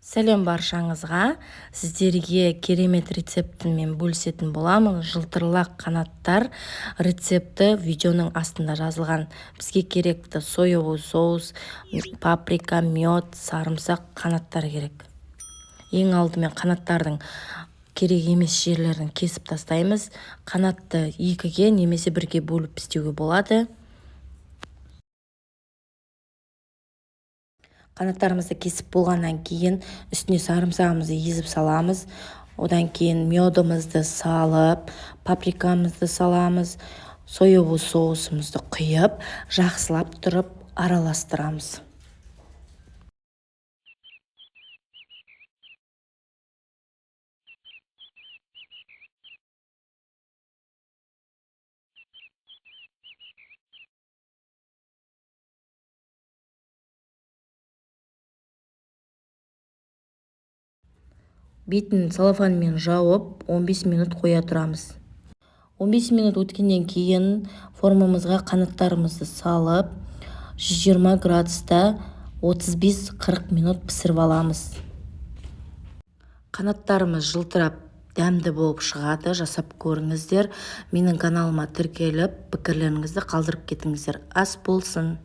Сәлем баршаңызға! Сіздерге керемет рецептімен бөлісетін боламын. Жылтырлақ қанаттар рецепті видеоның астында жазылған. Бізге керекті соевый соус, паприка, мед, сарымсақ, қанаттар керек. Ең алдымен қанаттардың керек емес жерлерін кесіп тастаймыз. Қанатты екіге немесе бірге бөліп істеуге болады. Қанаттарымызды кесіп болғаннан кейін үстіне сарымсағымызды езіп саламыз. Одан кейін медімізді салып, паприкамызды саламыз, соевый соусымызды құйып, жақсылап тұрып араластырамыз. Бетін целлофанмен жауып, 15 минут қоя тұрамыз. 15 минут өткеннен кейін формамызға қанаттарымызды салып, 120 градуста 35-40 минут пісіріп аламыз. Қанаттарымыз жылтырап, дәмді болып шығады, жасап көріңіздер. Менің каналыма тіркеліп, пікірлеріңізді қалдырып кетіңіздер. Ас болсын!